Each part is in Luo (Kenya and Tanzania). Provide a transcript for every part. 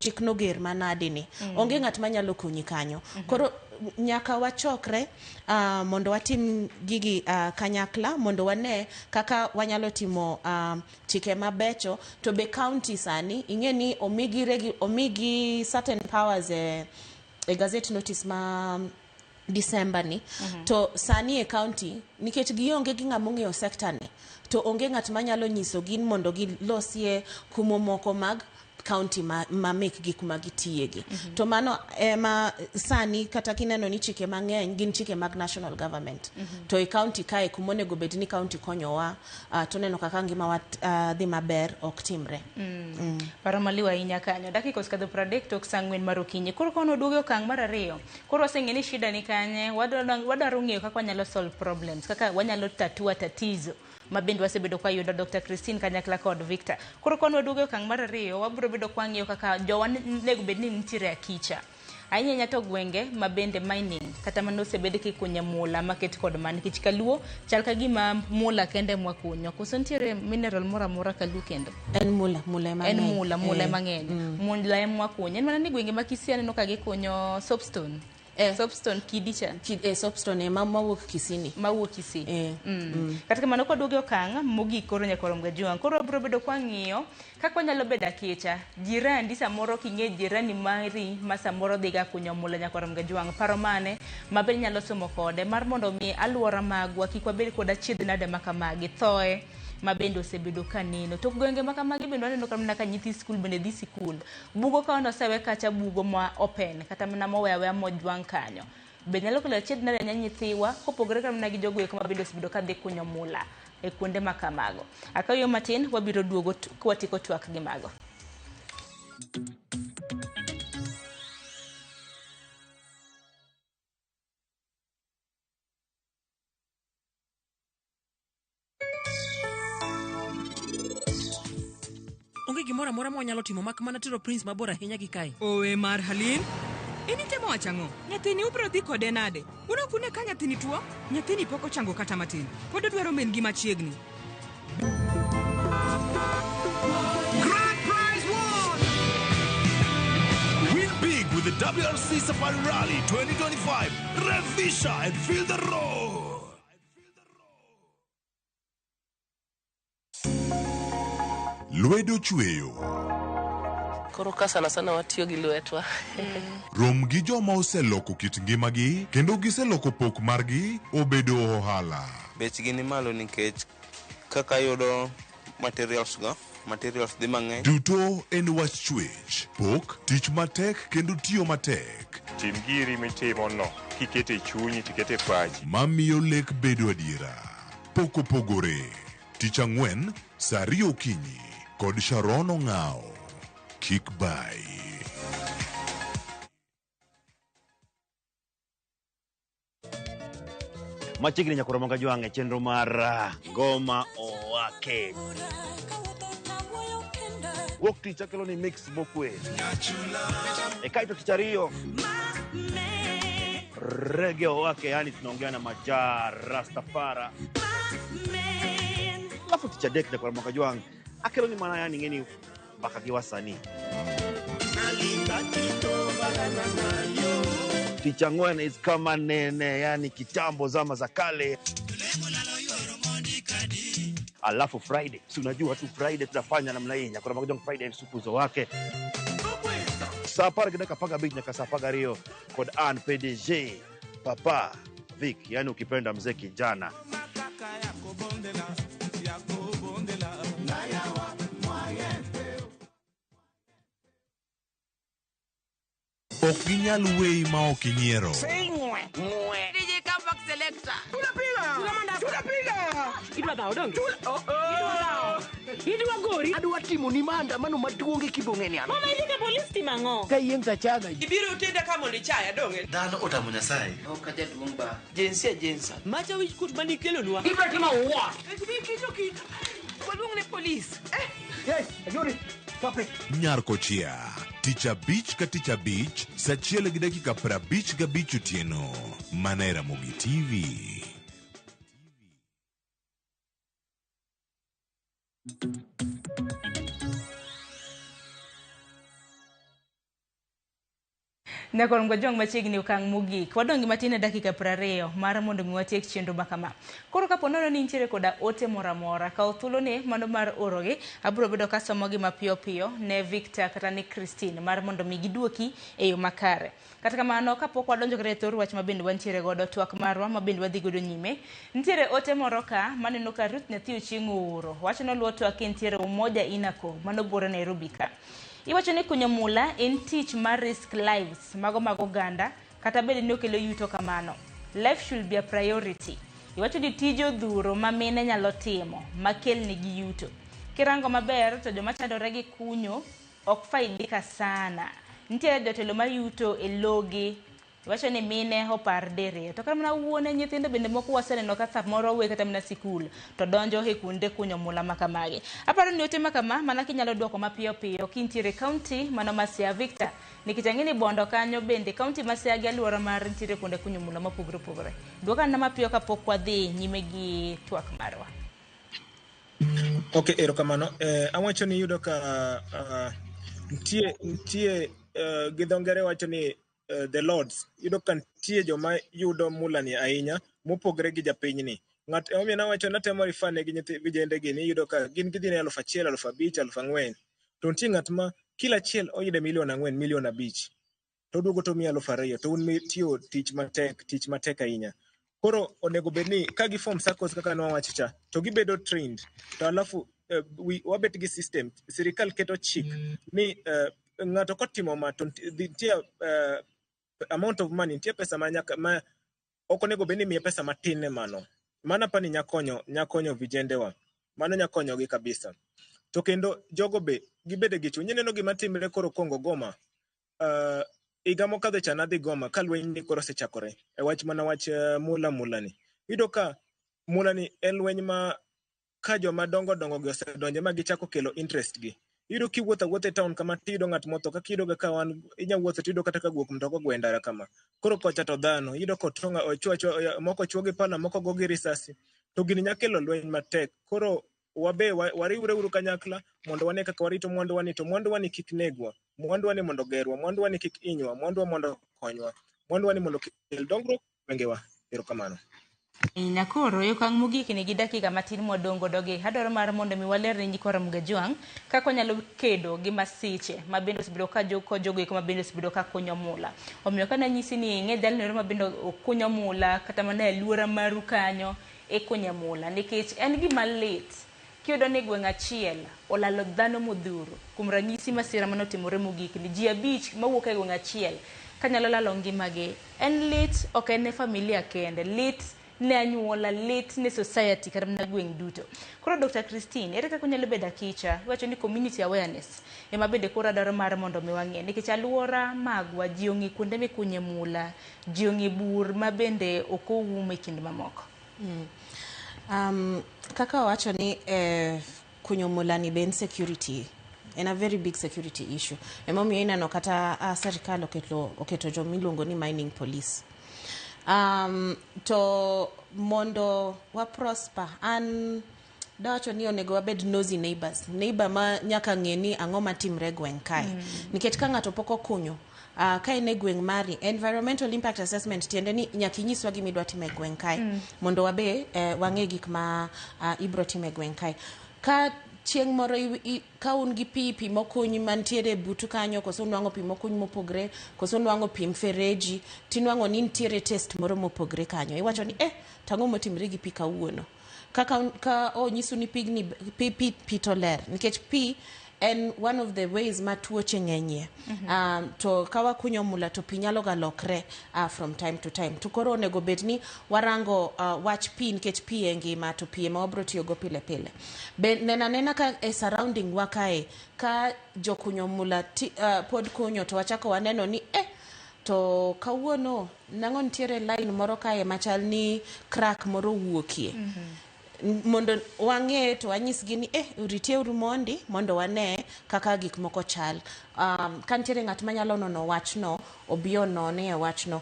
chik noger manade ni. Onge ng'at manyalo konyi kanyo. Koro nyaka wachokre mondo watim gigi kanyakla mondo wane kaka wanyalo timo chike mabecho. To be county sani ing'e ni omigi certain powers e gazette notice ma December ni. To sani e county, nikech gionge gi ng'ama ong'eyo sector ni, to onge ng'at manyalo nyiso gin mondo gilosie kumo moko mag county ma mekgi kuma gitiyegi. To mano ema sani kata kineno ni chike mang'eny gin chike mag national government. To e county kae, kuma onego bed ni county konyowa, to neno kaka ngimawa dhi maber ok timre. Paro maliw ahinya kanyo. Dakika osekadho 30 tok sa 4 mar okinyi. Koro kono duogo e okang' mar ariyo. Koro waseng'e ni shida ni kanye, wadwaro ng'eyo kaka wanyalo solve problems, kaka wanyalo tatua tatizo ma bende wasebedo ka yudo Dr. Christine kanyakla kod Victor. Koro kono waduogo e okang' mar ariyo, wabiro bedo kwa ng'iyo kaka jowa nego bed ni nitiere akicha. Ahinya ahinya to gwenge ma bende mining kata mane osebed kikunyo mula maket kod ma, nikech kaluo chal ka gima mula kende mwakunyo. Koso nitiere mineral moro amora kaluo kendo? En mula, mula ema En ng'eny. mula ema ng'eny. Mula ema mwakunyo. En mana ni gwenge ma Kisii aneno ka gikunyo soapstone. Soapstone kidi cha. Soapstone ema mawuok Kisii. Mawuok Kisii. Kata kamano kwaduogo e okang' mogik koro nyaka rom gajuang'. Koro wabiro bedo kwang'iyo kaka wanyalo bedo akicha. Jirandi samoro king'e jirani mari ma samoro dhiga kunyo mula nyaka rom gajuang'. Paro mane ma bende inyalo somo kode mar mondo mi alwora magwa kik wabed kod achiedh nade ma kamagi. Thoe ma bende osebedo ka neno. To gwenge ma kamagi bende waneno ka mana ka nyithi sikul bende dhi sikul. Bugo ka osewe kacha bugo ma open kata mana mowe aweya mojwang' kanyo. Be nyalo kelo achiedh nade ne nyithiwa kopogore kata mana gi jogo eko ma bende osebedo ka dhi kunyo mula e kuonde ma kamago. Akayo matin wabiro duogo kwatieko twak gi mago. Onge gimoro amora ma wanyalo timo mak mana tero Prince mabor ahinya gi kae. Owe mar Halin. In itemo wacho ang'o? Nyathini ubiro dhi kode nade? Un ok une ka nyathini tuo? Nyathini pok ochango kata matin. Pod odwaro min gi machiegni. Grand Prize won! Win big with the WRC Safari Rally 2025. Revisha and feel the roar. Lwedo chweyo. Koro ka sana sana watiyo gi lwetwa. Rom gi joma oseloko kit ngimagi kendo giseloko pok margi obedo ohala. Bechgi ni malo nikech kaka yudo materials go, materials dhi mang'eny. Duto en wach chwech, pok, tich matek kendo tiyo matek. Tim giri mitimo no kikete chunyi tikete pachi. Mamiyo lek bedo adiera. Pok opogore. Tich ang'wen, saa 2 okinyi kod Sharon Ong'ao. Kik bai. Machiegni nyaka romo gajwang' e chenro mar Ngoma Owake. Wuok tich akelo ni mix mokwe. E kaeto tich ariyo Reggae Owake, yani tunaongea na Maja Rastafara. Alafu tich adek nyaka romo gajwang' akelo ni mana yani ng'eni mbaka gi wasanii. Tich ang'wen is kama nene, yani kitambo zama za kale. Alafu Friday, si unajua tu Friday tunafanya namna hii, nyakora magajong Friday supuzo wake. Saa 10:15 nyaka saa 12 kod Ann PDG Papa Vic, yani ukipenda mzee kijana. Ok ginyal weyi ma ok inyiero. DJ Comeback Selector. Idwa dhawo donge? Idwa dhawo. Idwa gori. Adwa timo ni maandamano maduong' e Kibong'e ni. Mama idhi ka polis timo ang'o? Ka yieng' tachaga. Ibiro tenda ka mondo ichaya donge? Dhano otamo Nyasaye. Ok ajaduong' ba. Jinsia jinsa. Macha wich kuot manikelonwa. Ibiro timo what? Kiki. Waluong ne polis. Yes, ayori. Stop it. Nyar Kochia. Tich abich ka tich abich, saa 1:55 otieno. Mana e Ramogi TV. Nyakor Mgajwang' machiegni okang' mogik. Wadong' gi matin e dakika 20 mar mondo mi watiek chenro ma kama. Koro kapo nono ni intiere koda ote moro amora, kaw thuoloni mano mar orogi, abiro bedo kasomogi mapiyo piyo ne Victor kata ne Christine mar mondo mi giduoki e yo makare. Kata kamano, kapok wadonjo kata e thor wach ma bende wantiere godo, twak marwa ma bende wadhi godo nyime, nitiere ote moro ka maneno ka Ruth Nyathi Ochieng' ooro. Wacho noluwo twak kintiere Umoja Inako, mano buore Nairobi ka. Iwacho ni kunyo mula en tich mar risk lives mago mag oganda kata bed ni okelo yuto kamano. Life should be a priority. Iwacho ni tije odhuro ma mine nyalo timo makelnegi yuto. Kirango maber to joma chandore gi kunyo ok faidika sana. Nitiere jotelo mayuto e logi. Iwacho ni mine opar diriyo. To kata mana wuone nyithindo bende moko waseneno ka samoro we kata mana sikul to donjo e kuonde kunyo mula ma kamagi. Aparo ni ote ma kama mana kinyalo duoko mapiyo piyo kintiere county mano ma Siaya Victor. Nikech ang'e ni Bondo kanyo bende county ma Siaya gi aluora mar nitiere kuonde kunyo mula mopogore opogore. Duoka na mapiyo kapok wadhi nyime gi twak marwa. Ok, erokamano. Awacho ni iyudo ka nitie gi dho ngere wacho ni the lords. Iyudo ka nitie joma yudo mula ni ahinya mopogre gi japinyni. Ng'at emomiyo nawacho natemo refer ne gi nyithi vijende gi ni iyudo ka gin gidhi ne 1000, 5000, 4000. To nitie ng'at ma kila achiel oyudo milion 4, milion 5. To oduogo to omiyi 2000 to un mitiyo tich matek ahinya. Koro onego bed ni ka gi form SACCOs kaka nwawacho cha to gibedo trained to alafu wabet gi system sirikal keto chik ni ng'ato kotimo ma to nitie amount of money, nitie pesa ma nyaka ma ok onego bed ni imiye pesa matin ne mano. Mano apani nyakonyo vijendewa. Mano nyakonyogi kabisa. To kendo jogo be gibede gi chuny. Ineno gima timre koro Kongo Goma. Higa mokadho cha nadhi Goma ka lweny ni koro osechakore. E wach mana wach mula ni. Iyudo ka mula ni en lweny ma ka joma dongo dongo gi osedonje ma gichako kelo interest gi. Iyudo kiwuotho awuotha e town kama tiyudo ng'at motho kaka iyudo ga ka wan inya wuotho tiyudo kata ka guok mtoka ogwe e ndara kama. Koro kocha to dhano iyudo kotong'a ochwo moko chwo gi pala moko go gi risasi. To gini nya kelo lweny matek. Koro wabe wariwre uru kanyakla mondo wane kaka warito mwanduwa ni to mwanduwa ni kik negwa. Mwanduwa ni mondo gerwa, mwanduwa ni kik inywa, mwanduwa mondo konywa. Mwanduwa ni mondo kel dongruok gwengewa. Erokamano. Nyakoro e okang' mogik ni gi dakika matin mwadong' godo gi adwaro mar mondo mi waler ne nyikwa Ramogi Ajwang' kaka wanyalo kedo gi masiche ma bende osebedo ka jogo eko ma bende osebedo ka kunyo mula. Omiyo ka nanyisi ni ing'e jalno ero ma bende okunyo mula kata mana e aluora maru kanyo ikunye mula nikech en gima lit kiyudo ni gweng' achiel olalo dhano modhuro. Kuom ranyisi masira manotimore mogik ni ji 5 mawuok e gweng' achiel kanyalo lalo ngimagi en lit ok en ne familia kende, lit ne anyuola, lit ne society kata mana gweng' duto. Koro Dr. Christine, ere kaka unyalo bedo akicha? Iwacho ni community awareness ema bende koro adwaro mar mondo mi wang'e nikech aluora magwa ji ong'e kuonde mikunye mula, ji ong'e bur ma bende ok oum e kind mamoko. Kaka wacho ni kunyo mula ni ben security en a very big security issue. Emomiyo ineno kata sirikal oketo jomiluongo ni mining police. To mondo wa prosper an dawacho ni onego wabed nosy neighbors. Neighbor ma nyaka ng'e ni ang'o matimre gweng' kae. Nikech ka ng'ato pok okunyo ka en e gweng' mari, environmental impact assessment tiende ni nyaka inyiswa gima idwa timo e gweng' kae. Mondo wabe wang'e gik ma ibro timo e gweng' kae. Ka chieng' moro ka un gi pi mokuny mantiere butu kanyo, koso nwang'o pi mokuny mopogre, koso nwang'o pi mfereji, tinwang'o ni nitiere test moro mopogre kanyo. Iwacho ni tang'o motimre gi pi kawuono. Kaka ka onyisu ni pigni pi to ler, nikech pi en one of the ways ma tuoche ng'enyie. To ka wakunyo mula to pi nyalo ga lokre from time to time. To koro onego bed ni warango wach pi nikech pi e ngima to pi ema wabro tiyogo pile pile. Be nena nena ka e surrounding wa kae ka jokunyo mula pod kunyo to wachako waneno ni to kawuono nang'o nitiere line moro kae machal ni crack moro wuokie. Mondo wang'e to wanyisgi ni ritieuru mondi mondo wane kaka gik moko chal. Ka nitiere ng'at manyalo nono wachno, obi onone e wachno.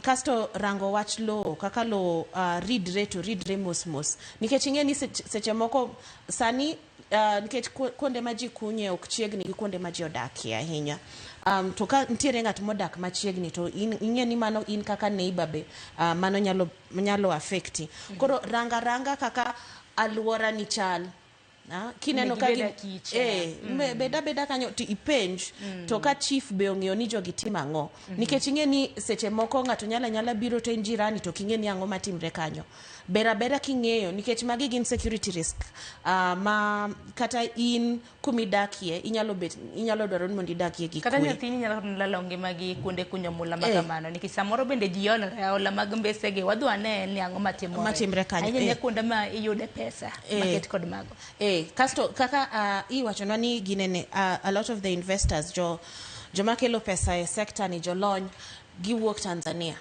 Kasto rango wach lowo, kaka lowo ridre to ridre mos mos. Nikech ing'e ni seche moko sani nikech kuonde ma ji kunye ok chiegni gi kuonde ma ji odakie ahinya. To ka nitiere ng'at modak machiegni to in ing'e ni mano in kaka neighbor be mano nyalo affecti. Koro ranga ranga kaka aluora ni chal. Kineno ka Onego ibed akicha. Bed abeda kanyo to ipenj to ka chief be ong'eyo ni jogi timo ang'o. Nikech ing'e ni seche moko ng'ato nyalo anyala biro to en jirani to ok ing'e ni ang'o matimre kanyo. Ber abera king'eyo nikech magi gin security risk ma kata in kumidakie inyalo bet inyalo dwaro ni mondo idakie gi Kata kwe. nyathini nyalo lalo ngimagi kuonde kunyo mula ma kamano nikech samoro bende ji olore aola mag mbesegi wadhi wane ni ang'o matimore Matimre kanyo, ahinya ahinya kuonde ma iyude pesa maket kod mago. Kasto kaka iwachonwa ni ginene a lot of the investors joma kelo pesa e sector ni jolony giwuok Tanzania.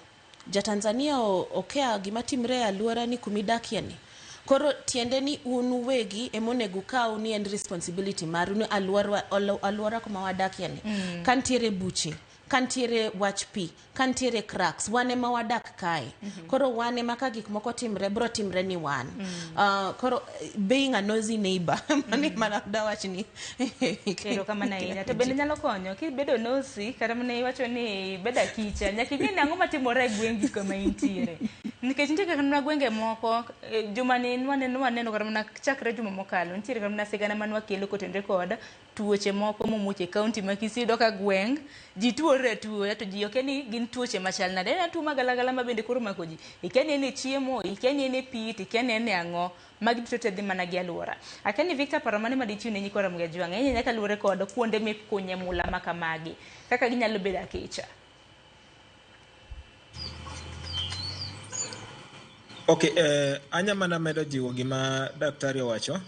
Ja Tanzania okia gima timre e aluora ni kumidakie ni. Koro tiende ni un uwegi emonego ukaw ni en responsibility maru ni aluora kuma wadakie ni. Ka nitiere buche, ka nitiere wach pi, ka nitiere cracks, wan ema wadak kae. Koro wan ema ka gik moko timre, bro timre ni wan. Koro being a nosy neighbor, mano ema dawach ni. Erokamano ahinya. To bende nyalo konyo kibedo nosy kata mana iwacho ni ibedo akicha nyaka ing'e ni ang'o matimore e gwengi kama intiere. Nikech nitie kata mana gwenge moko juma ni nwaneno kata mana chakre juma mokalo nitiere kata mana sigana mane wakelo kotenore kod tuoche moko momuoch e kaunti ma Kisii. Iyudo ka gweng' ji tuore atuoya to ji okia ni gin tuoche machal nade. En tuo magalagala ma bende koro omako ji. Ikia ni en e chiemo, ikia ni en e pi, to ikia ni en e ang'o. Magi duto te dhi mana gi aluora. Akia ni Victor paro mane madichiw ne nyikwa Ramogi Ajwang' ahinya ahinya kaluwore kod kuonde mikunye mula ma kamagi kaka ginyalo bedo akicha. Okay, anya mana medo jiwo gima daktari owacho.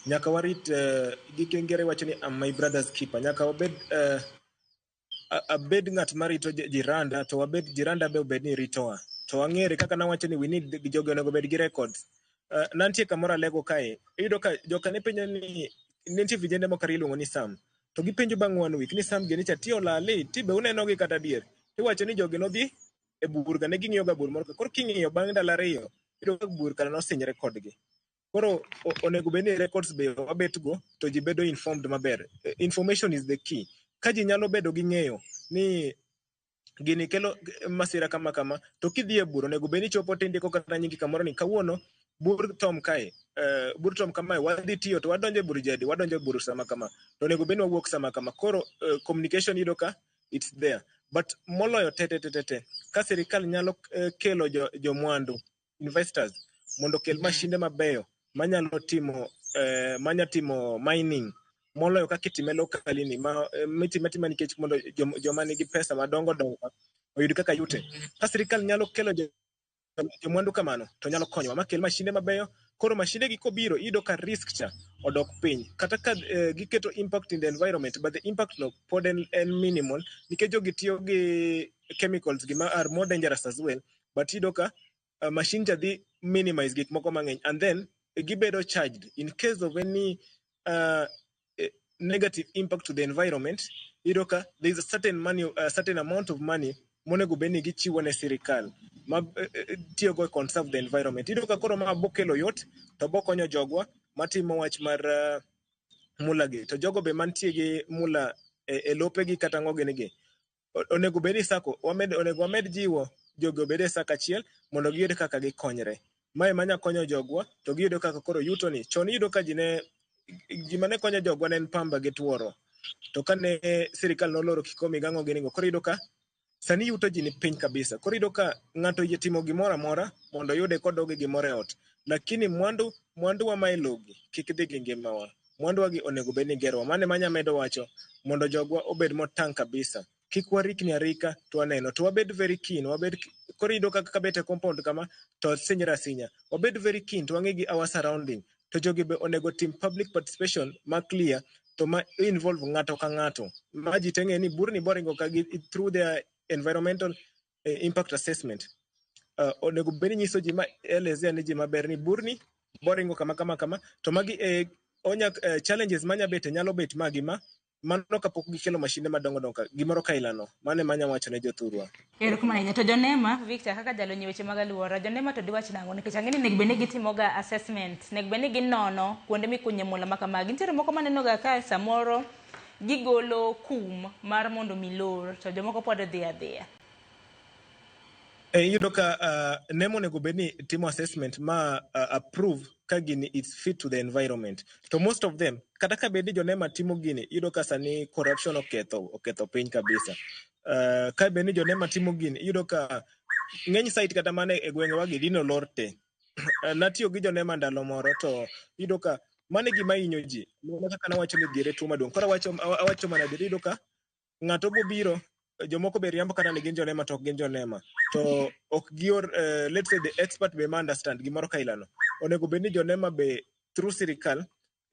Nyaka warit gi kengere wacho ni I'm my brother's keeper. Nyaka wabed abed ng'at marito jiranda to wabed jiranda be obed ni ritowa. To wang'ere kaka nawacho ni we need jogi onego bed gi records. Nantie kamoro Alego kae, iyudo ka joka ne penjo ni nitie vijende moko ariyo iluongo ni Sam. To gipenjo bang' one week ni Sam gini cha ti olali, ti be uneno gi kata adier. Tiwacho ni jogi nodhi e bur ga ne ging'iyo ga bur moro ka. Koro king'iyo bang' ndalo ariyo, iyudo ka bur kara nosinyre kodgi. Koro onego bed ni records be wabet go to ji bedo informed maber. Information is the key. Ka ji nyalo bedo gi ng'eyo ni gini kelo masira kama kama, to kidhi e bur onego bed ni chopo tindiko kata nyingi kamoro ni kawuono bur tom kae, bur tom kamae wadhi tiyo to wadonjo e bur jadi, wadonjo e bur sama kama, to onego bed ni wawuok sama kama. Koro communication iyudo ka it's there. But moloyo te te te te te, ka sirikal nyalo kelo jo mwandu, investors, mondo okel mashinde mabeyo manya timo mining moloyo kaka itime locally ni ma mitime atima nikech mondo joma nigi pesa madongo dongo oyud kaka yute. Ka sirikal nyalo kelo jomwandu kamano to nyalo konyowa makel mashinde mabeyo. Koro mashinde gi kobiro iyudo ka risk cha odok piny. Kata ka giketo impact in the environment, but the impact no pod en minimal nikech jogi tiyo gi chemicals gi ma are more dangerous as well. But iyudo ka machine cha dhi minimize gik moko mang'eny and then gibedo charged in case of any negative impact to the environment. Iyudo ka there is a certain money, a certain amount of money monego bed ni gichiwo ne sirikal ma tiyogo e conserve the environment. Iyudo ka koro ma bokelo yot to bokonyo jogwa matimo wach mar mula gi to jogo be mantie gi mula e lopegi kata ang'o gini gi onego bed ni sako wamed onego wamed jiwo jogi obed e sako achiel mondo giyud kaka gikonyre. Mae manya konyo jogwa to giyudo kaka koro yuto ni chon iyudo ka ji ne gima ne konyo jogwa ne en pamba gi tuoro to kane sirikal noloro Kikomi gang'o gini go koro iyudo ka sani yuto ji ni piny kabisa. Koro iyudo ka ng'ato oyie timo gimoro amora mondo oyude kodok gi gimoro e ot. Lakini mwanduwa ma e logi kik dhi gi ngimawa. Mwanduwa gi onego bed ni gerowa. Mano ema anya medo wacho mondo jogwa obed motang' kabisa. Kik warikni arika to waneno. To wabed very keen. Wabed koro iyudo kaka kabet e compound kama to sinyre asinya. Wabed very keen to wang'e gi our surrounding. To jogi be onego tim public participation ma clear to ma involve ng'ato ka ng'ato. Ma ji te ng'e ni burni boringo ka gi through their environmental impact assessment. Onego bed ni nyiso ji ma elezea ne ji maber ni burni boringo kama kama kama to magi onya challenges manya bete nyalo bet magi ma mano kapok gikelo mashinde madongo dongo ka gimoro kaila no mano ema anya wacho ne jothurwa. Erokamano ahinya. To jonema, Victor, kaka jalony e weche mag aluora, jonema to diwach nang'o? Nikech ang'e ni onego bed ni gitimoga assessment, onego bed ni ginono kuonde mikunye mula ma kamagi. Nitiere moko maneno ga ka samoro gigolo kum mar mondo mi lor to jomoko pod dhi adhiya. Iyudo ka NEMA onego bed ni timo assessment ma approve ka gini is fit to the environment. To most of them, kata ka bed ni jo NEMA timo gini, iyudo ka sani corruption oketho piny kabisa. Ka bed ni jo NEMA timo gini, iyudo ka ng'eny site kata mana e gwengewa gi dino lor te. Natiyo gi jo NEMA ndalo moro to iyudo ka mano e gima hinyo ji. Mana kaka nawacho ni diere tuo maduong'. Koro awacho mana adier, iyudo ka ng'ato bobiro, jomoko be riambo kata ni gin jo NEMA to ok gin jo NEMA. To ok gior, let's say the expert be ma understand gimoro kailano. Onego bed ni jo NEMA be through sirikal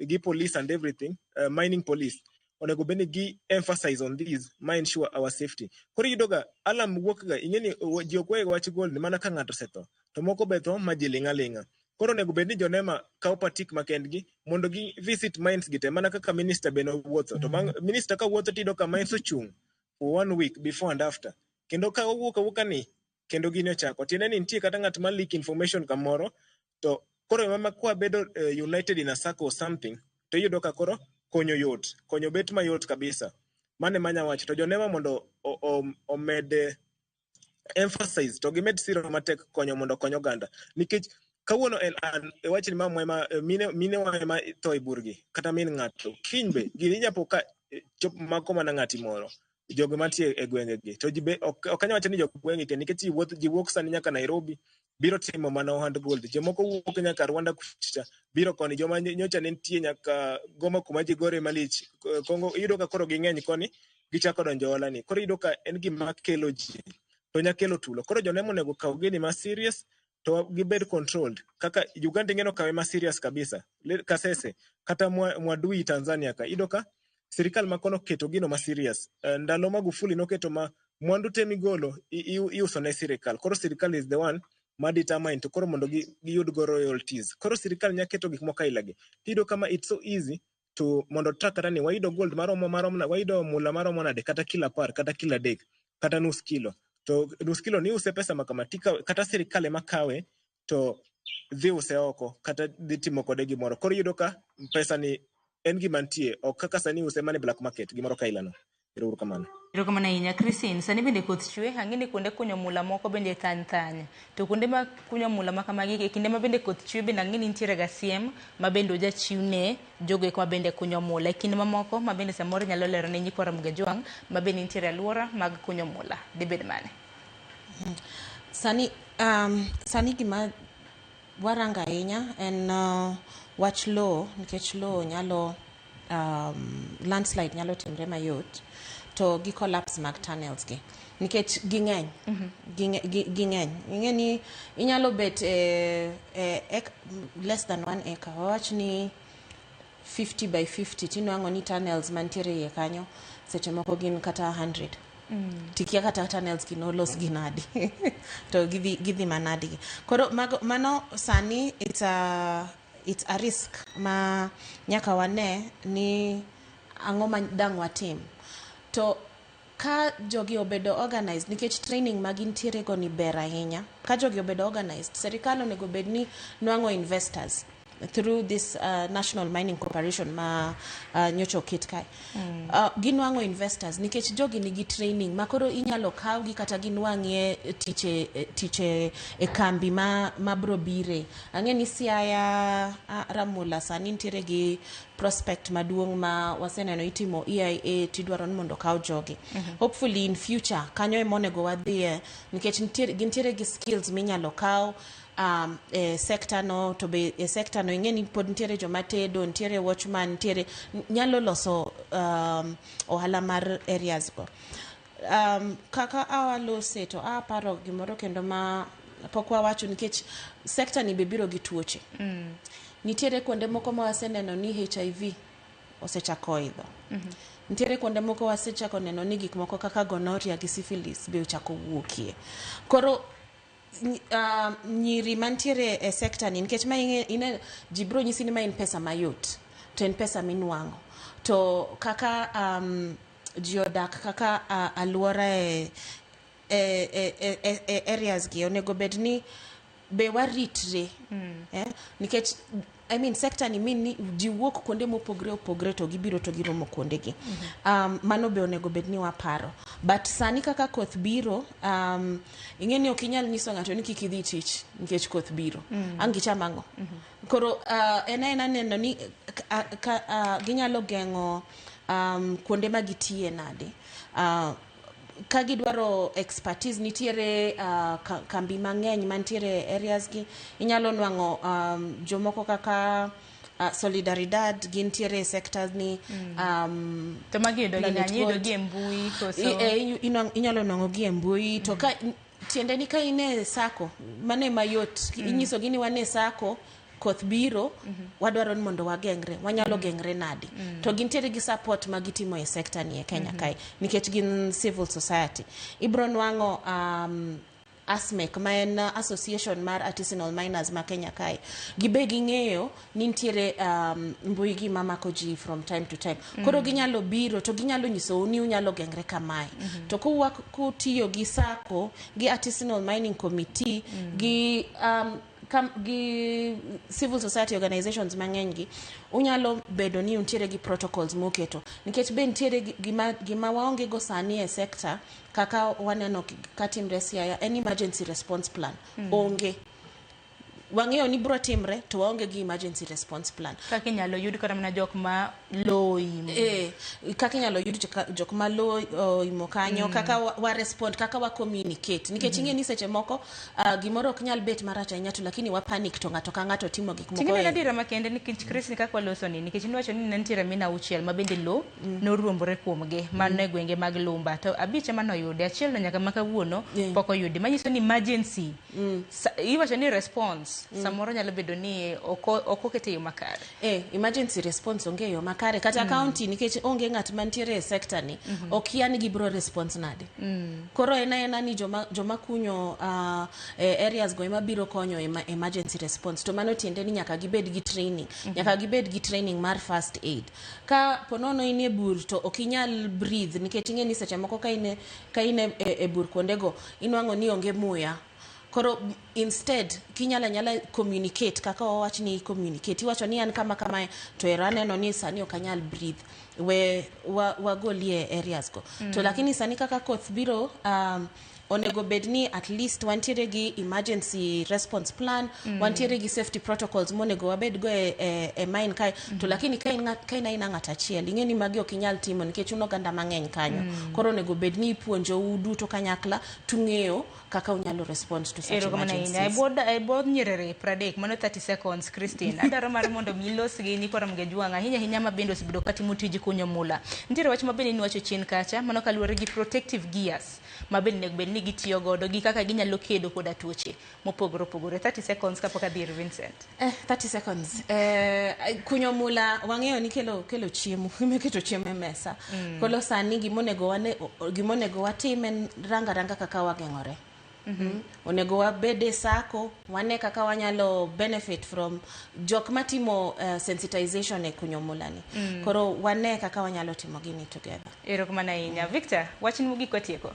gi police and everything, mining police, onego bed ni gi emphasize on this ma ensure our safety. Koro iyudo ga alarm wuok ga, ing'e ni ji ok wega wach gold mana ka ng'ato osetho. To moko be tho ma ji ling' aling'a. Koro onego bed ni jo NEMA kawo patik makendgi mondo gi visit mines gi te mana kaka minister be nowuotho. To bang' minister ka wuotho tiyudo ka mines ochung' for 1 week before and after. Kendo ka owuok awuoka ni kendo gini ochako. Tiende ni nitie kata ng'at ma leak information kamoro to koro ema kwa bedo united in a circle or something to iyudo ka koro konyo yot, konyo bet mayot kabisa. Mano ema anya wacho. To jo NEMA mondo omed emphasize to gimed siro matek konyo mondo okony oganda. Nikech kawuono en an wach ni mamwa ema mine wa ema tho e burgi kata min ng'ato. Kiny be gini inya po ka chop mako mana ng'ati moro. Jogo mantie e gwenge gi. To ji be ok anyal wacho ni jo gwenge kende nikech ji wuok sani nyaka Nairobi biro timo mana ohand gold. Jomoko wuok nyaka Rwanda kucha biro koni, joma nyocha ne nitie nyaka Goma kuma ji gore malich. Kongo iyudo ka koro ging'eny koni gichako donjo ohala ni. Koro iyudo ka en gima kelo ji to nya kelo tulo. Koro jo NEMA onego kaw gini ma serious to gibed controlled. Kaka Uganda ing'e okawe ma serious kabisa. Kasese kata Mwadui Tanzania ka iyudo ka sirikal ma kono oketo gino ma serious. Ndalo Magufuli noketo ma mwandu te migolo iuso ne sirikal. Koro sirikal is the one ma determine to koro mondo giyud go royalties. Koro sirikal nya keto gik moko aila gi. Tiyudo kama it's so easy to mondo track kata ni wayudo gold maromo wayudo mula maromo nade kata kilo 10 kata kilo 3 kata nus kilo. To nus kilo ni use pesa makama kata sirikal ema kawe to dhi use oko kata dhi timo kode gimoro. Koro iyudo ka pesa ni en gima nitie ok kaka sani use mana e black market gimoro kaila no. Ero uru kamano. Erokamano ahinya Christine. Sani bende koth chwe, ang'e ni kuonde kunyo mula moko bende thany thany. To kuonde ma kunyo mula ma kamagi e kinde ma bende koth chwe bende ang'e ni nitiere ga siem ma bende ojachiw ne jogo eko ma bende kunyo mula. E kinde mamoko ma bende samoro nyalo lero ne nyikwa Ramogi Ajwang' ma bende nitiere alwora mag kunyo mula. Dibed mane? Sani gima warango ahinya en wach lowo, nikech lowo nyalo landslide nyalo timre mayot to gi collapse mag tunnels gi nikech ging'eny. Ging'eny. Ing'e ni inyalo bet less than 1 acre, wawach ni 50 by 50 tinwang'o ni tunnels mantiere iye kanyo seche moko gin kata 100. Tikia kata tunnels gi nolos gi nadi to gidhi manadi gi. Koro mano sani it's a risk ma nyaka wane ni ang'o ma dang' watim. To ka jogi obedo organized, nikech training ma gintiere go ni ber ahinya. Ka jogi obedo organized, sirikal onego bed ni nwang'o investors through this National Mining Corporation ma nyocha oket kae. Ginwang'o investors nikech jogi nigi training ma koro inyalo kawgi kata ginwang'ie tich e kambi ma bro bire. Ang'e ni Siaya Ramula sani nitiere gi prospect maduong' ma waseneno itimo EIA tidwaro ni mondo okaw jogi. Hopefully in future kanyo ema onego wadhiye nikech gintiere gi skills minyalo kaw e sector no, to be e sector no ing'e ni pod nitiere joma tedo, nitiere watchman, nitiere nyalo loso ohala mar areas go. Kaka awalose to aparo gimoro kendo ma pok wawacho nikech sector ni be biro gi tuoche. Nitiere kuonde moko ma waseneno ni HIV osechako idho. Nitiere kuonde moko wasechako neno ni gik moko kaka gonorrhea gi syphilis be ochako wuokie. Koro nyiri mantiere e sector ni nikech ma ine ji biro nyisi ni ma en pesa mayot to en pesa minwang'o to kaka ji odak kaka alwora e areas gi onego bed ni be waritre, nikech I mean, sector ni mean ni ji wuok kuonde mopogre opogre to gibiro to giromo kuondegi. Mano be onego bed ni waparo. But sani kaka koth biro, ing'e ni ok inyal nyiso ng'ato ni kik idhi tich nikech koth biro. Ang' gicham ang'o? Koro en aena neno ni ka ginyalo geng'o kuonde ma gitiye nade. Ka gidwaro expertise, nitiere kambi mang'eny mantiere e areas gi. Inyalo nwang'o jomoko kaka Solidaridad gintiere e sectors ni. To magi yudo gi Planet ng'ani, iyudo Gold. gi e mbui koso? Inyalo nwang'o gi e mbui to ka tiende ni ka in e sacco, mano ema yot. Inyiso gi ni wan e sacco, koth biro, wadwaro ni mondo wageng're, wanyalo geng're nade? To gintiere gi support ma gitimo e sector ni e Kenya kae nikech gin civil society. Ibro nwang'o ASMEC, ma en association mar artisanal miners ma Kenya kae, gibe ging'eyo ni nitiere mbui gi mamako ji from time to time. Koro ginyalo biro to ginyalo nyisou ni unyalo geng're kamae. To kuwa kutiyo gi sacco, gi artisanal mining committee, gi civil society organizations mang'eny gi, unyalo bedo ni untiere gi protocols moketo, nikech be nitiere gima waonge go sani e sector kaka waneno katimre Siaya en emergency response plan. Onge. Wang'eyo ni bro timre to waonge gi emergency response plan. Kaka inyalo yud kata mana jok ma lowo oimo. Kaka inyalo yud jok ma lowo oimo kanyo, kaka wa respond, kaka wa communicate, nikech ing'e ni seche moko gimoro ok nyal bet marach ahinya, to lakini wa panic to ng'ato ka ng'ato timo gik moko. Ting'e adiera makende nikech Chris ni kaka waloso ni, nikech niwacho ni ne nitiere mine 6 ma bende lowo noruombore kuomgi mano e gwenge mag Lumba, to 5 ema noyudi, achiel no nyaka ma kawuono pok oyudi, manyiso ni emergency iwacho ni response samoro nyalo bedo ni ok okete e yo makare. Emergency response onge e yo makare kata county, nikech onge ng'at mantiere e sector ni, okia ni gibro response nade. Koro en aena ni joma kunyo areas go ema biro konyo emergency response, to mano tiende ni nyaka gibed gi training. Nyaka gibed gi training mar first aid. Ka ponono in e bur to ok inyal breathe, nikech ing'e ni seche moko ka in e bur kuondego inwang'o ni onge muya. Koro instead kinyalo anyala communicate kaka wawach ni communicate, iwacho ni an kama kamae to ero aneno ni sani ok anyal breathe, we wagolie areas go. To lakini sani kaka koth biro, onego bed ni at least wantiere gi emergency response plan, wantiere gi safety protocols monego wabed go e mine kae. To lakini ka in aina ng'at achiel, ing'e ni magi ok inyal timo nikech un oganda mang'eny kanyo. Koro onego bed ni ipuonjou duto kanyakla tung'eyo kaka unyalo respond to such Erokamano ahinya. E emergencies. bwo nyiriri 30, mano 30 seconds, Christine. Adwaro mar mondo mi ilos gi nyikwa Ramogi Ajwang', ahinya ahinya ma bende osebedo katimo tij kunyo mula. Nitiere wach ma bende niwacho chien kacha, mano kaluwore gi protective gears ma bende onego bed ni gitiyo godo gi kaka ginyalo kedo koda tuoche mopogore opogore. 30 seconds kapok adhi ir Vincent. 30 seconds. Kunyo mula wang'eyo ni kelo chiemo, keto chiemo e mesa. Koro sani gimonego watim en ranga ranga kaka wageng'ore. Onego wabed e sacco, wane kaka wanyalo benefit from jok matimo sensitization e kunyo mula ni. Koro wane kaka wanyalo timo gini together. Erokamano ahinya. Victor, wachni mogik watieko.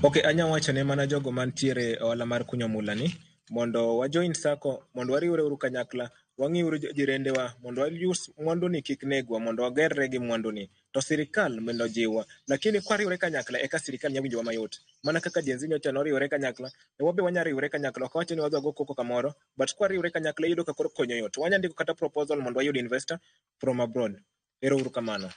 Ok, anya wacho ne mana jogo mantiere e ohala mar kunyo mula ni mondo wa join sacco, mondo wariwre uru kanyakla, wang'iuru jirendewa mondo wayus mwandu ni kik negwa, mondo wagerre gi mwandu ni. To sirikal mondo ojiwwa, lakini kwariwre kanyakla eka sirikal nyalo winjowa mayot. Mana kaka Gen Z nyocha noriwre kanyakla, e wabe wanya riwre kanyakla, ok wawacho ni wadhi wago koko kamoro, but kwariwre kanyakla iyudo ka koro konyo yot. Wanya ndiko kata proposal mondo wayud investor from abroad. Ero uru kamano.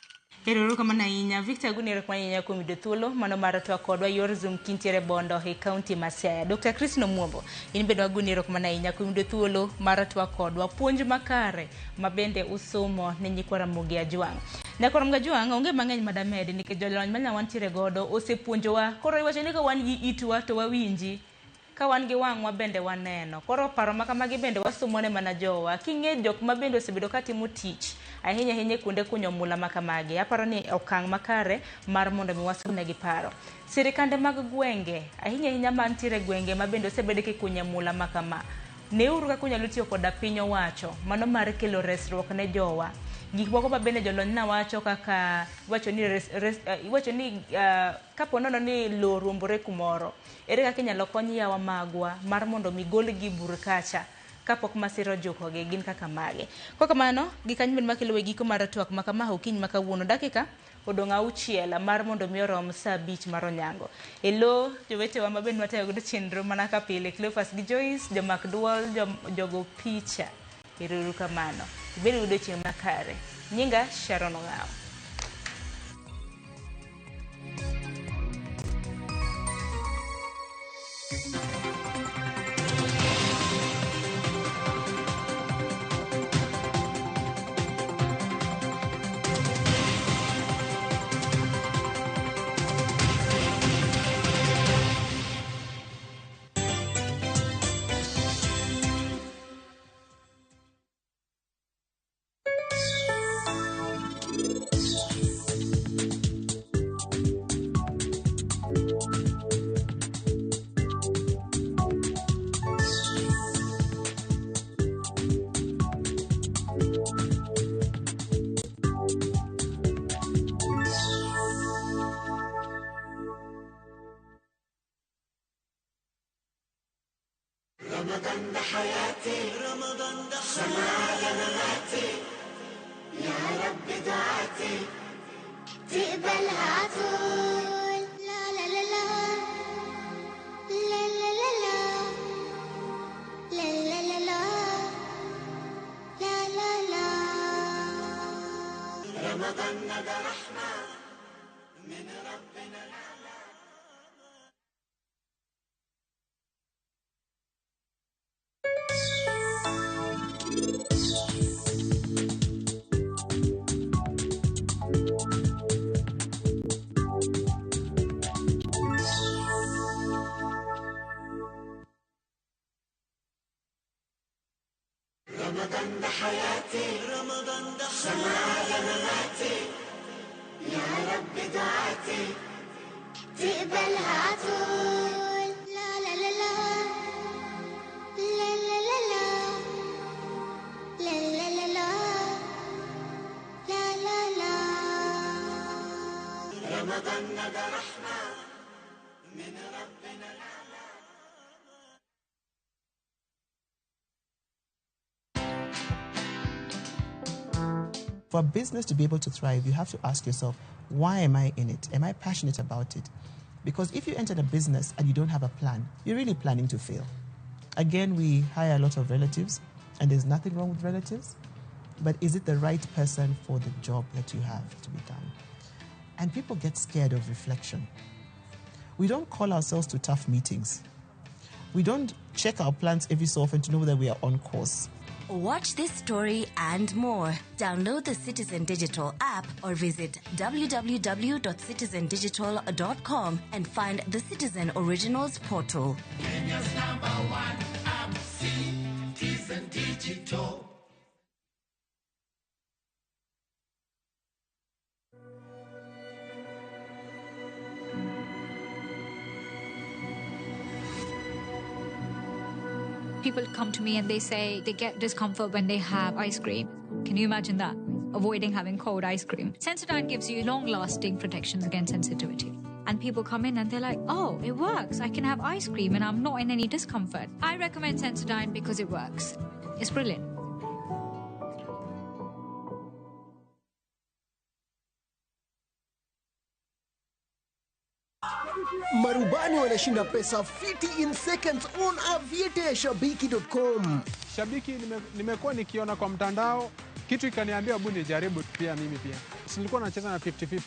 Erokamano ahinya Victor Aguni, erokamano ahinya kuom yudo thuolo mano mar twak kodwa yor Zoom kintiere Bondo e kaunti ma Siaya. Dr. Christine Omuombo, in bende wagoni erokamano ahinya kuom yudo thuolo mar twak kodwa, puonj makare ma bende usomo ne nyikwa Ramogi Ajwang'. Nyakwa Ramogi Ajwang', onge mang'eny madamedi nikech jolony manya wantiere godo osepuonjowa. Koro iwacho ni ka wan gi itwa to wawinji, ka wan gi wang'wa bende waneno. Koro paro ma kamagi bende wasomo ne mana jowa. King'e jok ma bende osebedo katimo tich ahinya ahinya e kuonde kunyo mula ma kamagi, aparo ni okang' makare mar mondo mi wasomnegi paro. Sirikande mag gwenge, ahinya ahinya mantiere e gwenge ma bende osebedo kikunye mula ma kama, neuru kaka unyalo tiyo koda piny owacho mano mar kelo resruok ne jowa. Gik moko ma bende jolony na wacho kaka wacho ni iwacho ni kapo nono ni lowo ruombore kumoro, ere kaka inyalo kony yawa magwa mar mondo mi golgi bur kacha kapok masira ojukogi, gin kaka mage. Kok kamano, gikanyo bende makelo e giko mar twak ma kama okinyi ma kawuono dakika odong' 6 mar mondo mi orom saa 5 mar onyango. Elo jowetewa ma bende watayo godo chenro mana ka pile, Cleophas gi Joyce, jomak duol, jogo picha. Ero kamano. Ibed gi odiechieng' makare. Nyinga Sharon Ong'awo. رمضان ده حياتي، رمضان ده شمعة مماتي، يا رب دعاتي تقبلها عطول. لا لا لا لا لا لا لا لا لا لا لا لا لا لا. رمضان ده رحمة من ربنا. رمضان ده حياتي، رمضان ده شمعة مماتي، يا رب دعاتي تقبلها عطول. لا لا لا لا لا لا لا لا لا لا لا لا لا لا. رمضان ده رحمة من ربنا. For a business to be able to thrive, you have to ask yourself, why am I in it? Am I passionate about it? Because if you enter a business and you don't have a plan, you're really planning to fail. Again, we hire a lot of relatives, and there's nothing wrong with relatives, but is it the right person for the job that you have to be done? And people get scared of reflection. We don't call ourselves to tough meetings. We don't check our plans every so often to know that we are on course. Watch this story and more. Download the Citizen Digital app or visit www.citizendigital.com and find the Citizen Originals portal. Kenya's #1 app, Citizen Digital. People come to me and they say they get discomfort when they have ice cream. Can you imagine that? Avoiding having cold ice cream. Sensodyne gives you long-lasting protections against sensitivity. And people come in and they're like, oh, it works. I can have ice cream and I'm not in any discomfort. I recommend Sensodyne because it works. It's brilliant. Marubani wanashinda pesa fiti in seconds on aviete shabiki.com. Shabiki nimekuwa nikiona kwa mtandao, kitu ikaniambia hebu nijaribu pia mimi pia. Nilikuwa nacheza na 50-50.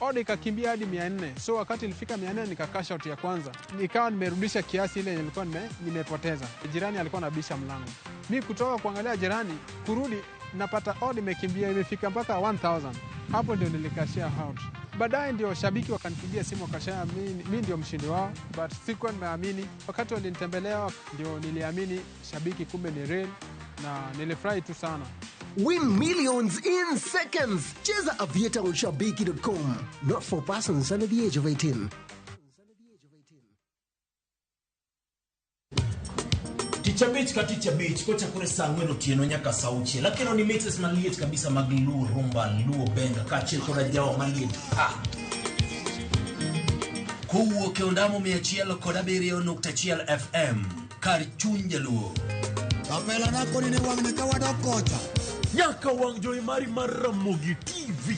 Odd ikakimbia hadi 400. So wakati ilifika 400 nika cash out ya kwanza. Nikawa nimerudisha kiasi ile nilikuwa nimepoteza. Jirani alikuwa anabisha mlango. Mimi kutoka kuangalia jirani, kurudi napata odd imekimbia imefika mpaka 1000. Hapo ndio nilikashia out. Baadaye ndio shabiki wakanipigia simu wakasema mimi ndio mshindi wao, but sikuwa nimeamini. Wakati walinitembelea ndio niliamini shabiki kumbe ni real na nilifurahi tu sana. Win millions in seconds. Cheza Aviator on shabiki.com. Not for persons under the age of 18. Tich abich ka tich abich kochakore saa 4 otieno nyaka saa 6. Lakini ni mixes maliet kabisa mag Luo Rumba, Luo Benga kaachiel koda jawa maliet pa. Kowuok e ondamo 107.1 FM kar chuny Jaluo. Kapela nako ni wang'ni ka wadok kocha. Nyaka wang' jowi mari mar Ramogi TV.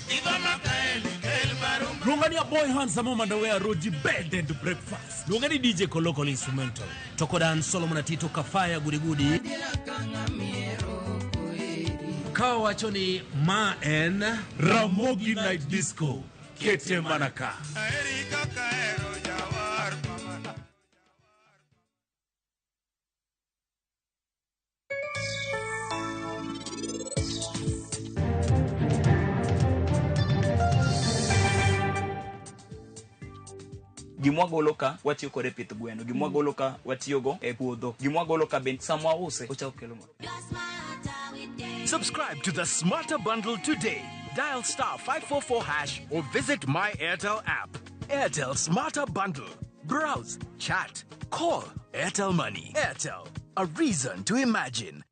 Luonga ni a boy handsome mondo we aroji bed and breakfast. Luonga ni DJ Koloko Instrumental. To koda an Solomon Atito Kafaya Gudigudi. Ka wacho ni ma en Ramogi Night Disco. Kete mana ka. Gimwa golo ka watiyo kode e pith gweno, gimwa golo ka watiyogo e puodho, gimwa golo ka bende sama wause ochako kelo mor. Subscribe to the Smarter Bundle today. Dial star 544 hash or visit My Airtel app. Airtel Smarter Bundle. Browse, chat, call. Airtel Money. Airtel, a reason to imagine.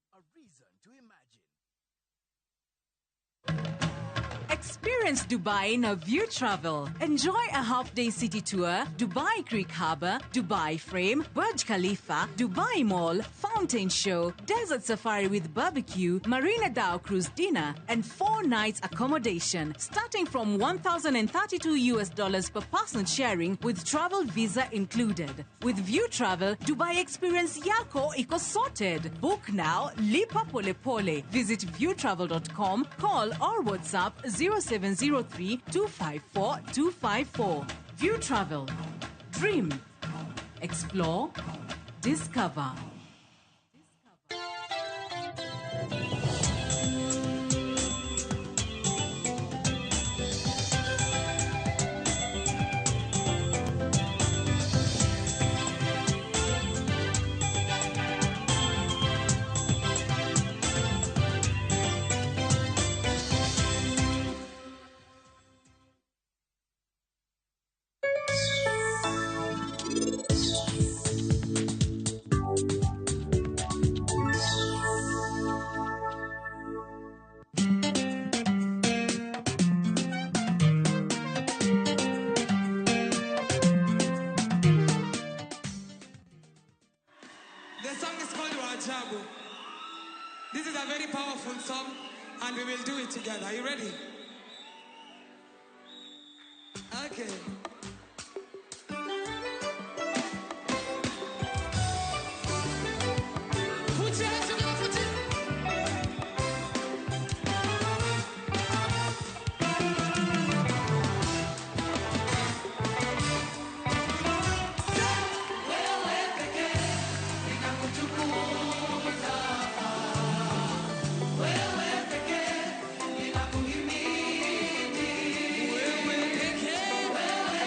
Experience Dubai in a View Travel. Enjoy a half-day city tour, Dubai Creek Harbour, Dubai Frame, Burj Khalifa, Dubai Mall, Fountain Show, Desert Safari with barbecue, Marina Dhow Cruise dinner, and 4 nights accommodation, starting from $1,032 per person sharing with travel visa included. With View Travel, Dubai experience yako iko sorted. Book now, lipa pole pole. Visit viewtravel.com, call or WhatsApp 0703 254 254. View Travel. Dream. Explore. Discover. The song is called Wajabu. This is a very powerful song, and we will do it together. Are you ready? Okay. Put your hands together, put it. Wewe pekee ninakutukuza. Wewe pekee ninakuhimidi. Wewe pekee, wewe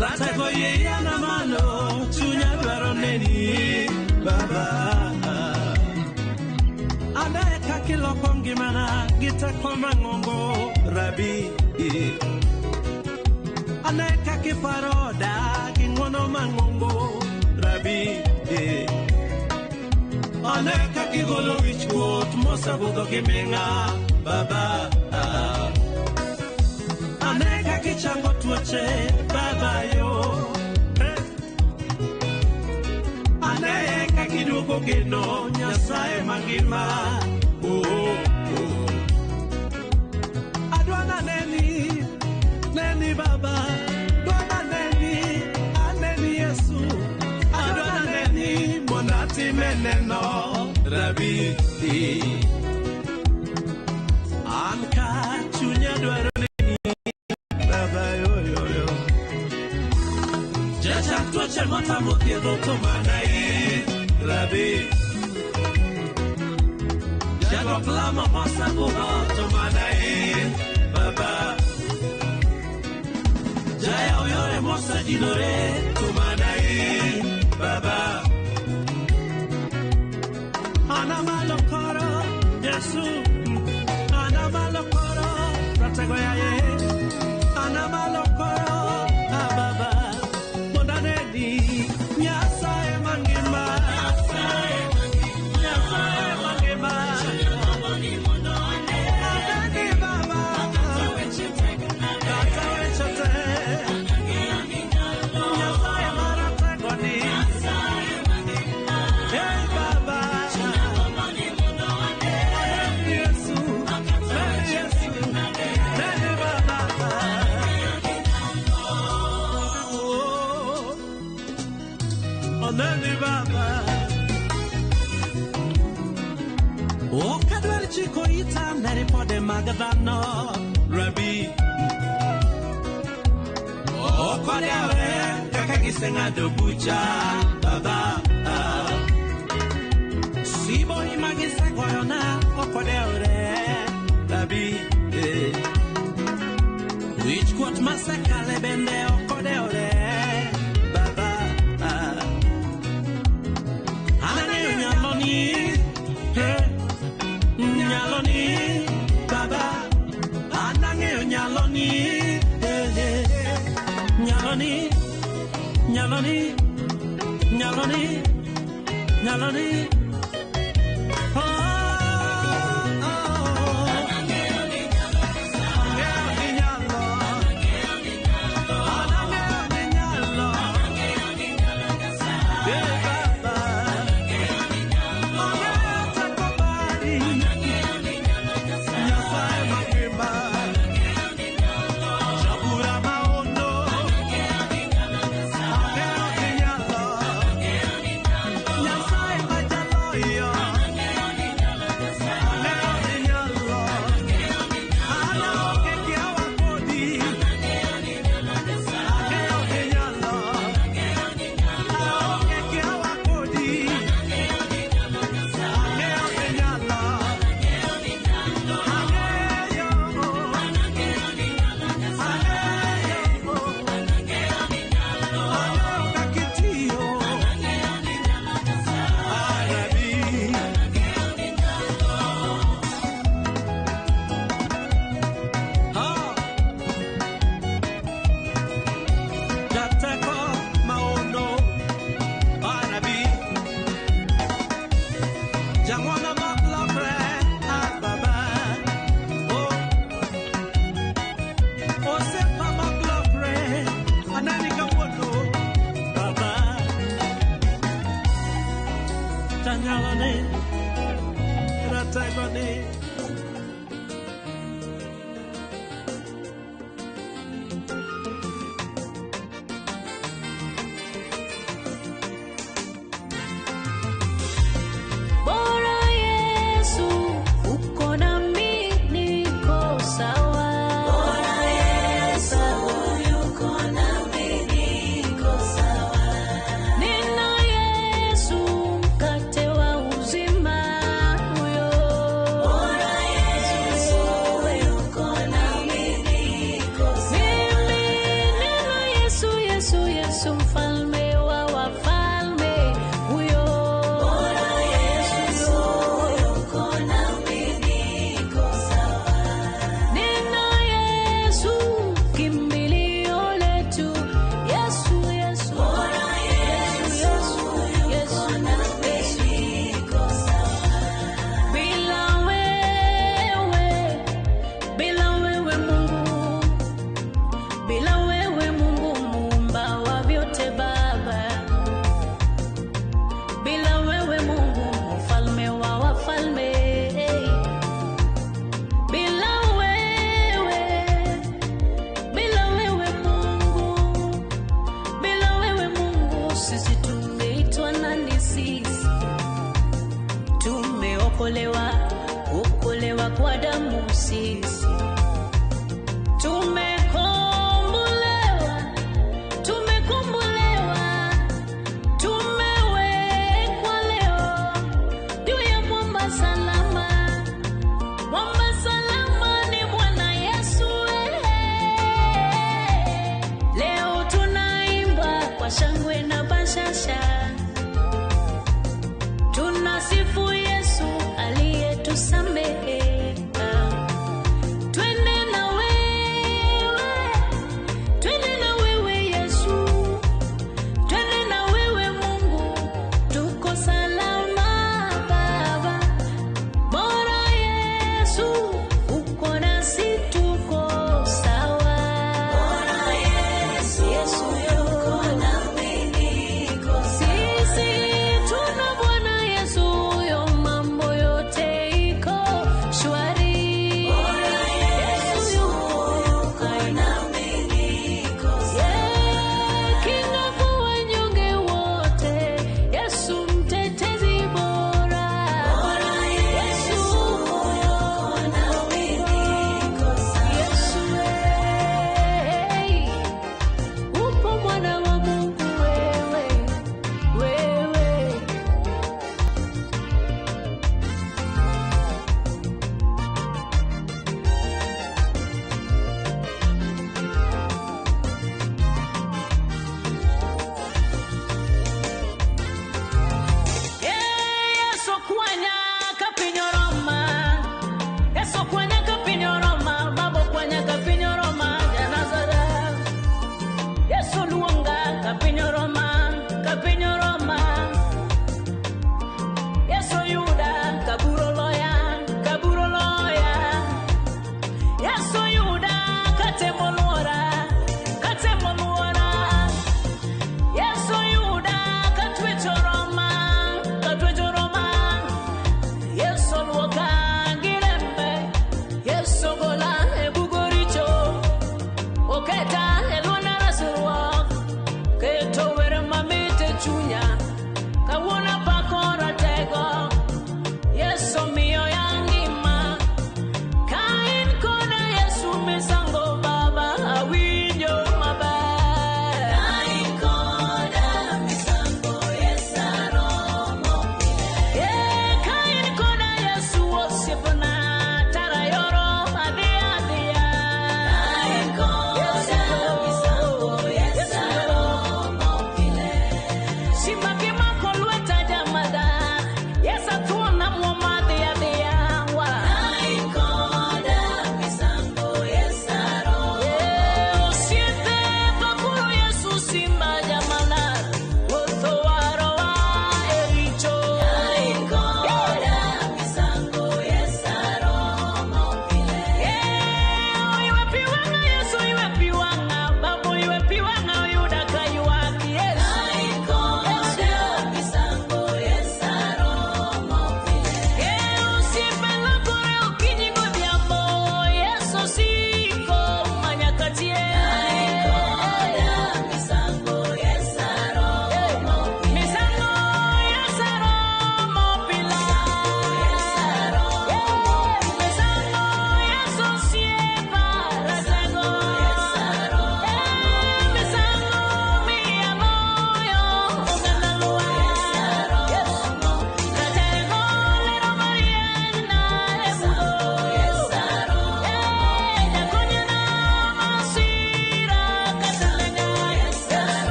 Ratego yana malo chunya dwaro neni baba. Anaye kakiloko ngimana gi teko mang'ongo rabi. Anaye kakiparo oda gi ng'wono mang'ongo rabi. Anaye kakigolo wich kuot mosebudho gi ming'a baba. Anaye kakichango tuoche baba yo. Anaye kakiduoko geno Nyasaye mangima. Oh, oh. Adwana neni, neni baba. Dwana neni, aneni Yesu. Adwana neni monati meneno rabi. An ka chunya dwaro neni baba yo yo yo. Jacha tuoche motamo thiedho to mana in rabi. Jadwok lamo mosebudho to mana in baba. Jayaw yore mosedinore to mana in baba. An amalo koro Yesu, an amalo koro ratego yaye. An amalo koro ababa mondo aneni Nyasaye mangima. Nyasaye mangima. Aneni baba. Kata weche te. Nyasaye maratego ni. Hey baba. Aneni Yesu. Aneni Yesu. Aneni baba. Oh, aneni baba. Ok adwar chiko ita ne ripode mag dhano rabi. Ok wadewre kaka giseng'ado bucha baba. Siboi magisegoyona ok wadewre rabi. Wich kuot masekale bende ok odewre baba. An ang'eyo nyaloni, eh, nyaloni baba. An ang'eyo nyaloni, eh, eh, nyaloni, nyaloni, nyaloni, nyaloni. Oh, oh, oh. Ang'eyo ni nyalo. An ang'eyo ni nyalo. Eh, baba. Ang'eyo teko mari. Nyasaye mangima. Jabura maono. Ang'eyo ni nyalo. Nyasaye majalocho.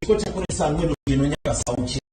Kochakore saa ang'wen otieno nyaka saa auchiel.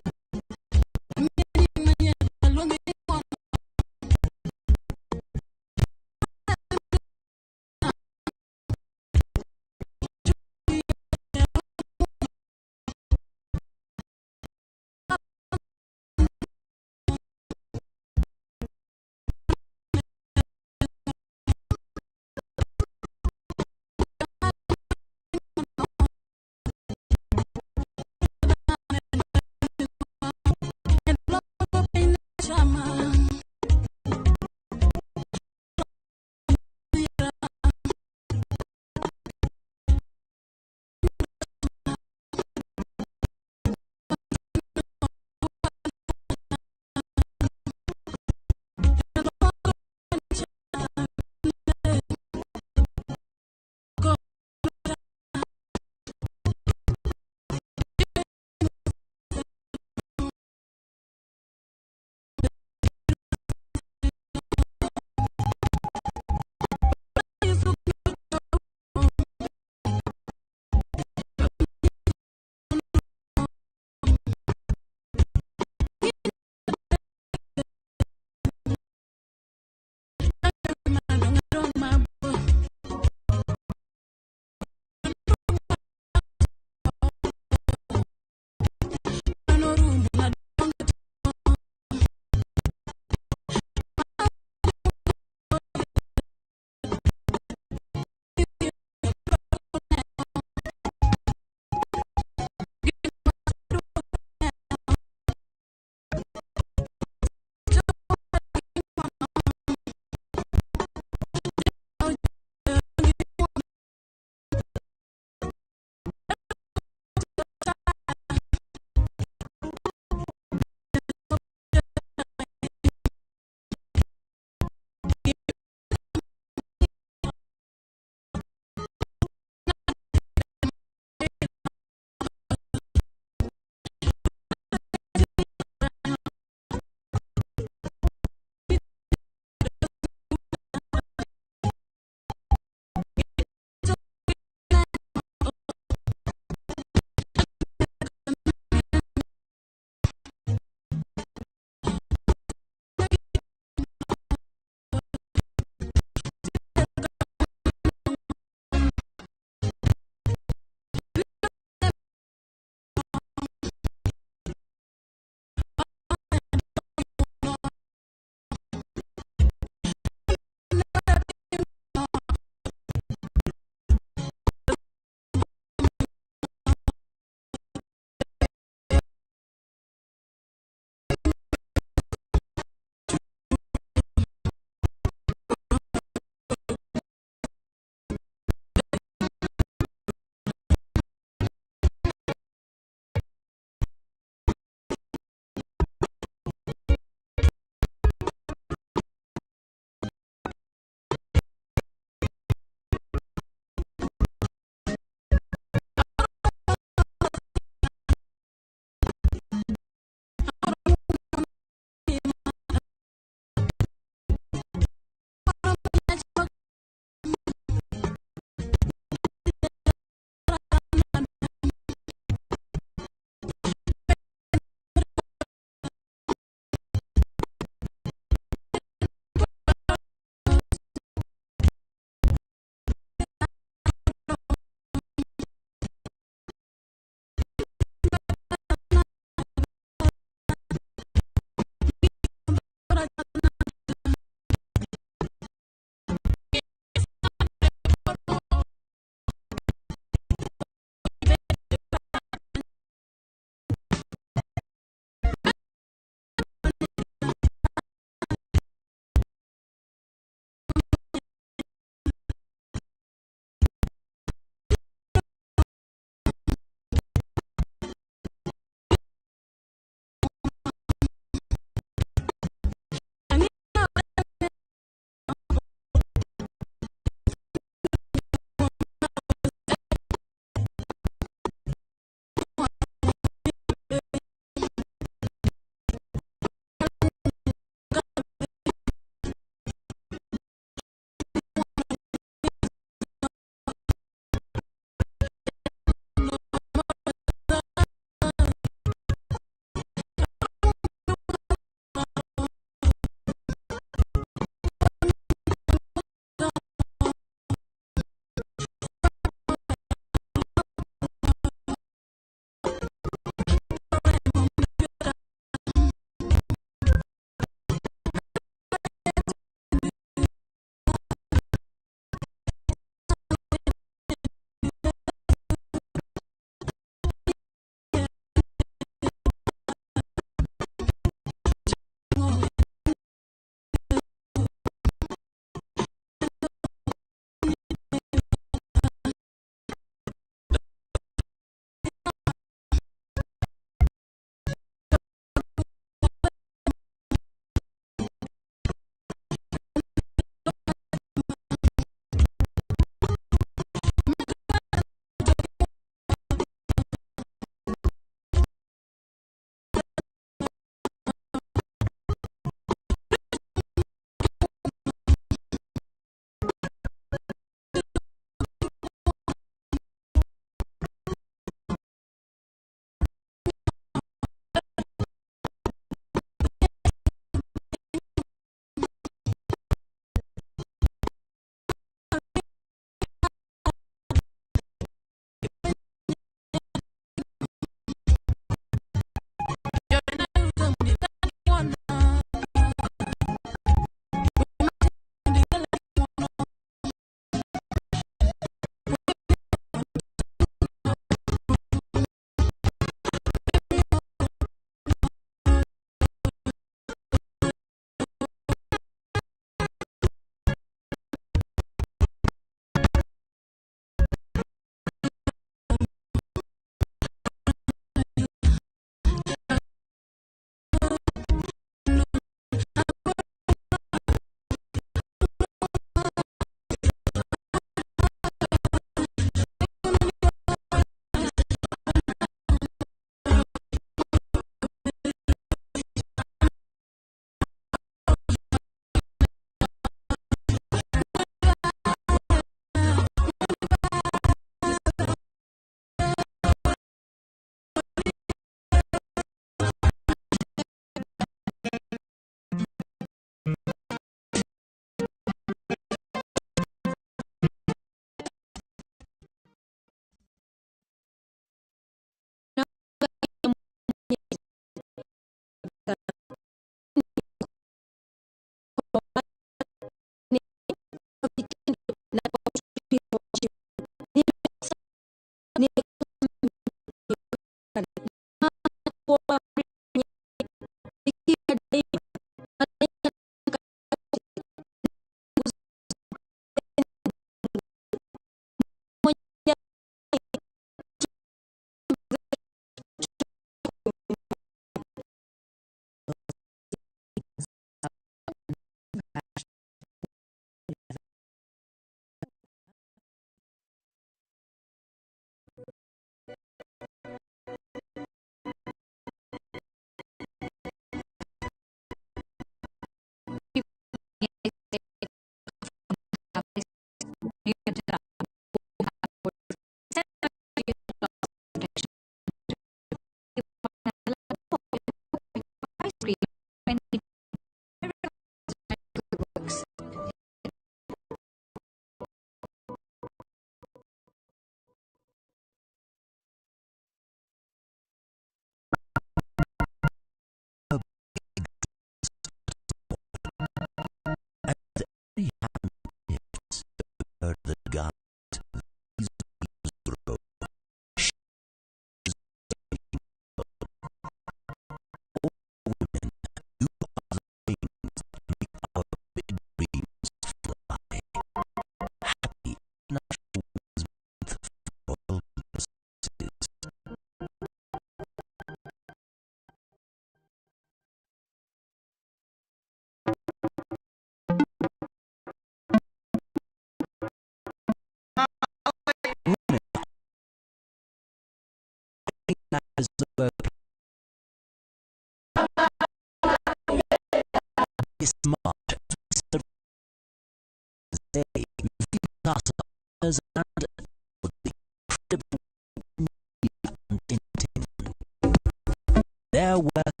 Their work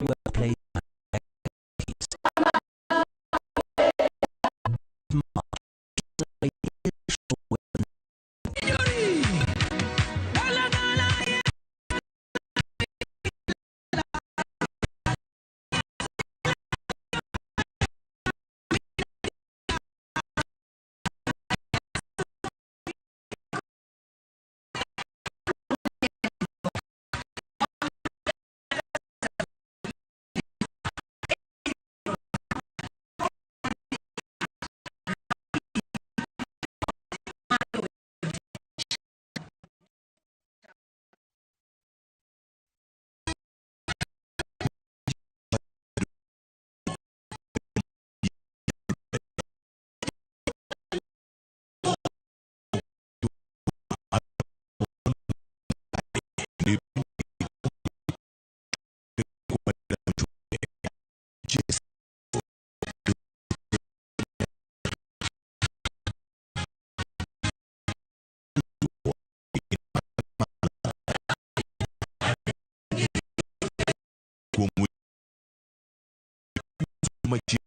workplace. Kuom machiegni.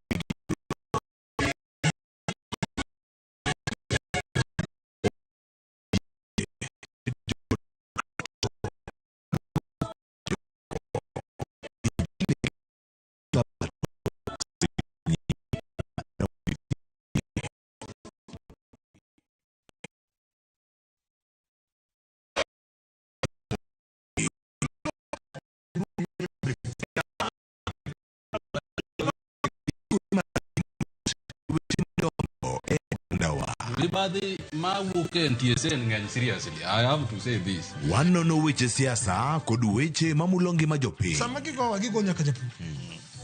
Mibadhi mawuok e NTSA ng'eny seriously. I have to say this. Wanono weche siasa kod weche mamulo ngima jopiny. Sama gigowa gigo nyaka japur.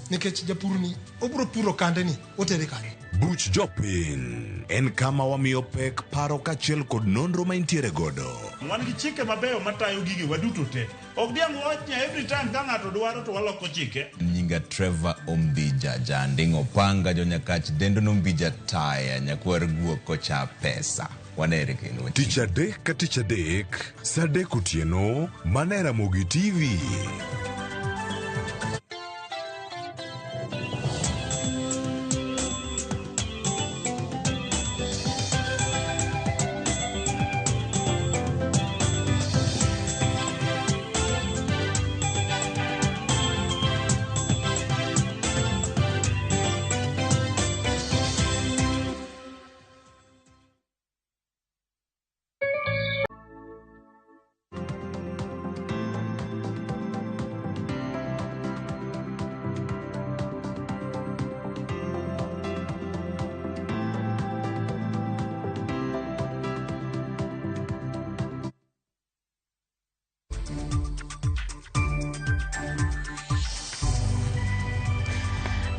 Nikech japur ni obiro puro kande ni otere kanye. Buch jopiny en kama wamiyo pek paro kaachiel kod nonro ma intiere godo. Wan gi chike mabeyo matayo gige waduto te. Ok diang' wawach ni every time ka ng'ato dwaro to waloko chike. Nyinga Trevor Ombija, Janding' Opanga, Jonyakach Dendo Nombija Taya, Nyakwar Guok Kocha Pesa. Wanere kendo. Tich adek ka tich adek, saa adek otieno, mana e Ramogi TV.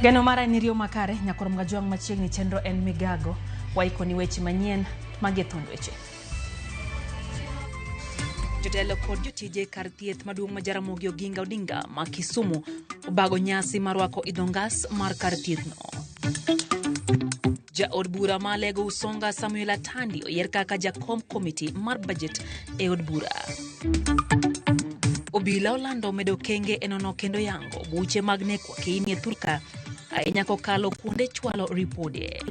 Geno mara en riyo makare nyakwar Mgajwang' machiegni chenro en migago waikoni weche manyien magi e thuond weche. Jotelo kod jotije kar thieth maduong' ma Jaramogi Oginga Odinga ma Kisumu obago nyasi mar rwako idho ngas mar kar thiethno. Jaod bura ma Alego Usonga Samuel Atandi oyier kaka jakom komiti mar bajet e od bura. Obila olando medo okenge e nono kendo yango buche mag nek wakeini e thurka ahinya kokalo kuonde chwalo ripode.